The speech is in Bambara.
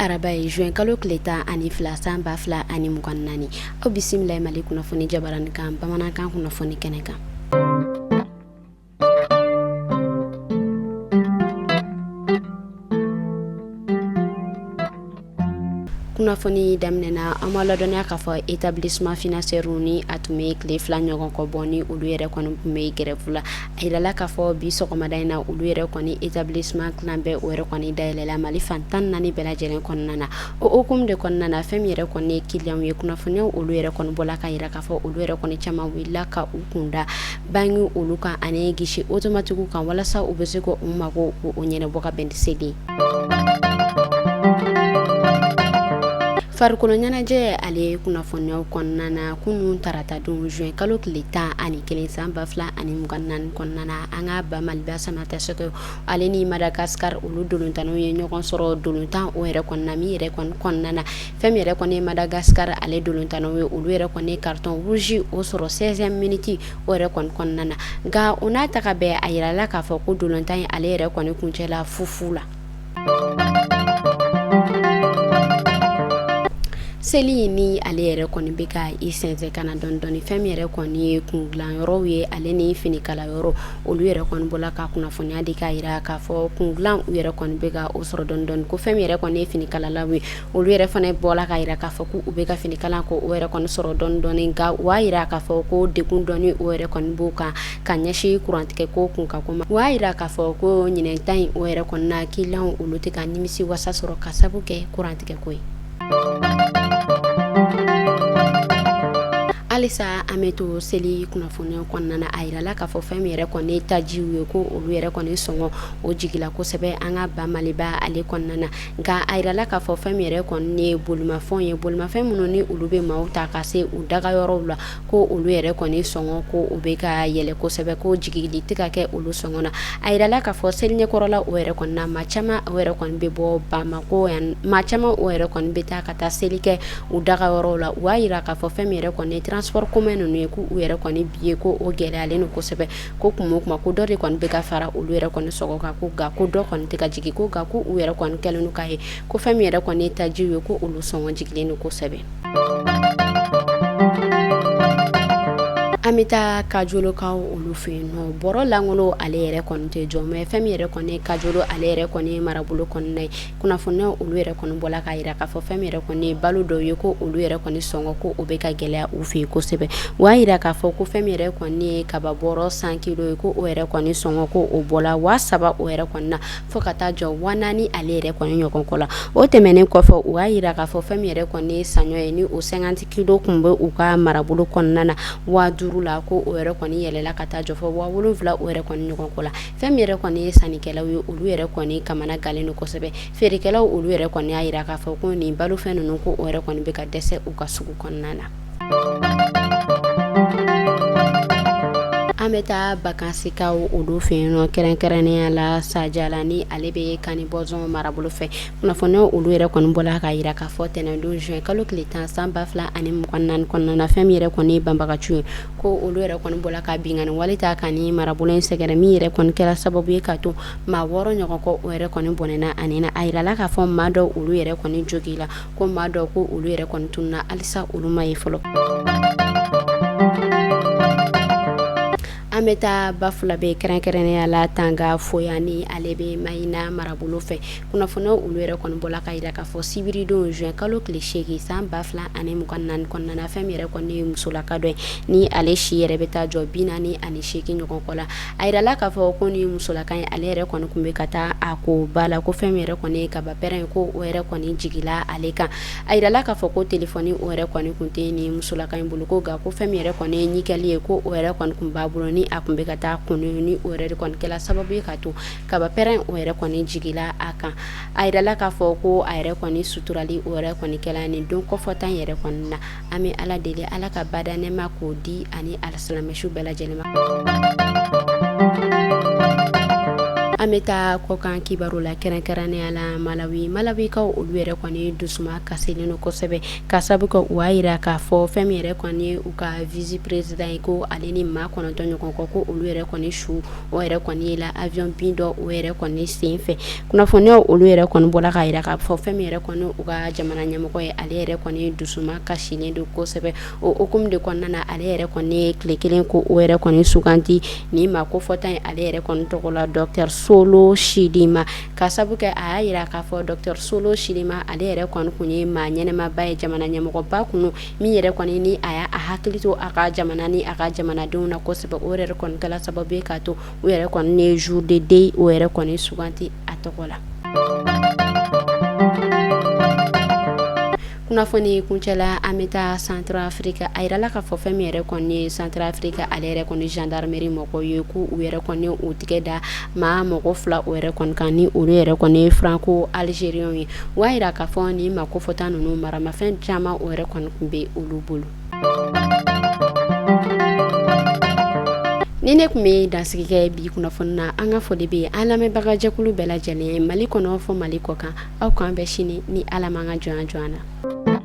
araba ye, juin kalo tile 12 san 2024. Aw bisimila Mali kunnafoni jabarani kan bamanankan kunnafoni kɛnɛ kan. Kunnafoni daminɛna, an b'a ladɔnniya k'a fɔ établissement financier ni a tun bɛ tile 2 ɲɔgɔn kɔ bɔ ni olu yɛrɛ kɔni tun bɛ grève la. A yirala k'a fɔ bi sɔgɔmada in na, olu yɛrɛ kɔni établissement tilan bɛɛ o yɛrɛ kɔni dayɛlɛla Mali fan 14 bɛɛ lajɛlen kɔnɔna na. O hukumu de kɔnɔna na, fɛn min yɛrɛ kɔni ye clients ye, kunnafoniyaw olu yɛrɛ kɔni bɔla ka yira k'a fɔ olu yɛrɛ kɔni caman wulila ka u kunda banque olu kan ani guichet automatique kan walasa u bɛ se ka u mago o ɲɛnabɔ ka bɛn ni seli ye. Farikolo ɲɛnajɛ ale kunnafoniyaw kɔnɔna na, kunun tarata don juin kalo tile 11 san 2024 kɔnɔna na, an ka ba Maliba Samatasɛgɛ ale ni Madagascar olu dolontannaw ye ɲɔgɔn sɔrɔ dolontan o yɛrɛ kɔnɔna min yɛrɛ kɔni kɔnɔna na. Fɛn min yɛrɛ kɔni ye Madagascar ale dolontannaw ye, olu yɛrɛ kɔni ye carton rouge o sɔrɔ 16e minute o yɛrɛ kɔni kɔnɔna na. Nka o n'a ta ka bɛɛ, a yirala k'a fɔ ko dolontan in ale yɛrɛ kɔni kuncɛla 0-0 la. Seli ni ale yɛrɛ kɔni bɛ ka i sɛnsɛn ka na dɔɔni dɔɔni, fɛn min yɛrɛ kɔni ye kundilanyɔrɔw ye ale ni finikalayɔrɔ, olu yɛrɛ kɔni bɔla ka kunnafoniya di k'a jira k'a fɔ kundilan u yɛrɛ kɔni bɛ ka o sɔrɔ dɔɔni dɔɔni. Ko fɛn min yɛrɛ kɔni ye finikalalaw ye, olu yɛrɛ fana bɔla k'a jira k'a fɔ k'u bɛ ka finikala ko o yɛrɛ kɔni sɔrɔ dɔɔni dɔɔni. Nka u y'a jira k'a fɔ ko degun dɔɔni o yɛrɛ kɔni b'u kan ka ɲɛsin kurantigɛ ko kun kan ko ma. U y'a jira k'a fɔ ko ɲinɛn ta in o yɛrɛ kɔni na, clients olu tɛ ka nimisi wasa sɔrɔ ka sabu kɛ kurantigɛ ko ye. Halisa an bɛ to seli kunnafoniya kɔnɔna na. A yirala k'a fɔ fɛn min yɛrɛ kɔni tajiw ye, ko olu yɛrɛ kɔni sɔngɔ o jigila kosɛbɛ an ka ba Maliba ale kɔnɔna na. Nka a yirala k'a fɔ fɛn min yɛrɛ kɔni ye bolimafɛnw ye, bolimafɛn minnu ni olu bɛ maaw ta ka se u dagayɔrɔw la, ko olu yɛrɛ kɔni sɔngɔ ko o bɛ ka yɛlɛ kosɛbɛ, ko jigili tɛ ka kɛ olu sɔngɔ na. A yirala k'a fɔ seli ɲɛkɔrɔla o yɛrɛ kɔni na, maa caman o yɛrɛ kɔni bɛ bɔ Bamakɔ yan, maa caman o yɛrɛ kɔni bɛ taa ka taa seli kɛ u dagayɔrɔw la. U y'a yira k'a fɔ fɛn min yɛrɛ kɔni ye transport commun ninnu ye, k'u yɛrɛ kɔni billet ko o gɛlɛyalen don kosɛbɛ, ko kuma o kuma ko dɔ de kɔni bɛ ka fara olu yɛrɛ kɔni sɔngɔ kan, ko nka ko dɔ kɔni tɛ ka jigin, ko nka ko u yɛrɛ kɔni kɛlen don k'a ye ko fɛn min yɛrɛ kɔni ye tajiw ye, ko olu sɔngɔ jigilen don kosɛbɛ. An bɛ taa Kajolokaw olu fɛ yen nɔ. Bɔrɔ lankolon ale yɛrɛ kɔni tɛ jɔ mɛ. Fɛn min yɛrɛ kɔni ye Kajolo ale yɛrɛ kɔni marabolo kɔnɔna ye, kunnafoniya olu yɛrɛ kɔni bɔla k'a jira k'a fɔ fɛn min yɛrɛ kɔni ye balo dɔw ye, ko olu yɛrɛ kɔni sɔngɔ ko o bɛ ka gɛlɛya u fɛ yen kosɛbɛ. U y'a jira k'a fɔ ko fɛn min yɛrɛ kɔni ye kaba bɔrɔ 100 kilo ye, ko o yɛrɛ kɔni sɔngɔ ko o bɔla 3000 o yɛrɛ kɔni na fo ka taa jɔ 4000 ale yɛrɛ kɔni ɲɔgɔn kɔ la. O tɛmɛnen kɔfɛ, u y'a jira k'a fɔ fɛn min yɛrɛ kɔni ye saɲɔ ye, ni o 50 kilo tun bɛ u ka marabolo kɔnɔna na 5000 la, ko o yɛrɛ kɔni yɛlɛla ka taa jɔ fo 7000 o yɛrɛ kɔni ɲɔgɔn kɔ la. Fɛn min yɛrɛ kɔni ye sannikɛlaw ye, olu yɛrɛ kɔni kamana gannen don kosɛbɛ. Feerekɛlaw olu yɛrɛ kɔni y'a jira k'a fɔ ko nin balofɛn ninnu, ko o yɛrɛ kɔni bɛ ka dɛsɛ u ka sugu kɔnɔna na. An bɛ taa Bakansikaw olu fɛ yen nɔ, kɛrɛnkɛrɛnnenya la Sajala ni ale bɛ Kani Bɔnzɔn marabolo fɛ. Kunnafoniya olu yɛrɛ kɔni bɔla k'a jira k'a fɔ tɛnɛndon juin kalo tile 10 san 2024 kɔnɔna na, fɛn min yɛrɛ kɔni ye banbagaciw ye, ko olu yɛrɛ kɔni bɔla ka binkanni wale ta ka ni marabolo in sɛgɛrɛ, min yɛrɛ kɔni kɛra sababu ye ka to maa 6 ɲɔgɔn kɔ o yɛrɛ kɔni bɔnɛna a ni na. A yirala k'a fɔ maa dɔw olu yɛrɛ kɔni jogila, ko maa dɔw ko olu yɛrɛ kɔni tununna, halisa olu ma ye fɔlɔ. An bɛ taa Bafulabe, kɛrɛnkɛrɛnnenya la Tanga Foya ni ale bɛ Mayina marabolo fɛ. Kunnafoniya olu yɛrɛ kɔni bɔla k'a jira k'a fɔ sibiridon juin kalo tile 8 san 2024 kɔnɔna na, fɛn min yɛrɛ kɔni ye musolaka dɔ ye ni ale si yɛrɛ bɛ taa jɔ 48 ɲɔgɔn kɔ la. A yirala k'a fɔ ko ni musolaka in ale yɛrɛ kɔni tun bɛ ka taa a ko ba la, ko fɛn min yɛrɛ kɔni ye kaba pɛrɛn ye, ko o yɛrɛ kɔni jigila ale kan. A yirala k'a fɔ ko telefɔni o yɛrɛ kɔni tun tɛ ni musolaka in bolo, ko nka ko fɛn min yɛrɛ kɔni ye nickel ye, ko o yɛrɛ kɔni tun b'a bolo ni a tun bɛ ka taa ko ni o yɛrɛ de kɔni kɛla sababu ye ka to kaba pɛrɛn o yɛrɛ kɔni jigila a kan. A yirala k'a fɔ ko a yɛrɛ kɔni suturali o yɛrɛ kɔni kɛla nin don kɔfɔta in yɛrɛ kɔni na. An bɛ Ala deli, Ala ka bada nɛɛma k'o di ani alisilamɛsu bɛɛ lajɛlen ma. An An bɛ taa kɔkan kibaru la, kɛrɛnkɛrɛnnenya la Malawi. Malawikaw olu yɛrɛ kɔni dusuma kasilen don kosɛbɛ, ka sabu kɛ u y'a jira k'a fɔ fɛn min yɛrɛ kɔni ye u ka vice président ye, ko ale ni maa 9 ɲɔgɔn kɔ, ko olu yɛrɛ kɔni su o yɛrɛ kɔni ye la avion bin dɔ o yɛrɛ kɔni sen fɛ. Kunnafoniyaw olu yɛrɛ kɔni bɔra k'a jira k'a fɔ fɛn min yɛrɛ kɔni u ka jamana ɲɛmɔgɔ ye, ale yɛrɛ kɔni dusuma kasilen don kosɛbɛ. O hukumu de kɔnɔna na, ale yɛrɛ kɔni ye tile kelen ko o yɛrɛ kɔni suganti ni maa kofɔta ye ale yɛrɛ kɔni tɔgɔ la, docteur Saulos Chilima, ka sabu kɛ a y'a jira k'a fɔ docteur Saulos Chilima, ale yɛrɛ kɔni tun ye maa ɲɛnɛmaba ye, jamana ɲɛmɔgɔba kun min yɛrɛ kɔni ni a y'a hakili to a ka jamana ni a ka jamanadenw na kosɛbɛ. O yɛrɛ kɔni kɛla sababu ye k'a to u yɛrɛ kɔni ye jour de deuil o yɛrɛ kɔni suganti a tɔgɔ la. Kunnafoni kuncɛla, an bɛ taa Centrafrique. A jirala k'a fɔ fɛn min yɛrɛ kɔni ye Centrafrique ale yɛrɛ kɔni gendarmerie mɔgɔw ye, k'u u yɛrɛ kɔni u tigɛ da maa mɔgɔ 2 o yɛrɛ kɔni kan, ni olu yɛrɛ kɔni ye franco algérien ye. U y'a jira k'a fɔ nin maa kofɔta ninnu, maramafɛn caman o yɛrɛ kɔni tun bɛ olu bolo. Ni ne tun bɛ dansigi kɛ bi kunnafoni na, an ka foli bɛ an lamɛnbagajɛkulu bɛɛ lajɛlen ye, Mali kɔnɔ fɔ Mali kɔ kan. Aw k'an bɛn sini ni Ala m'an ka jɔnya jɔ an na.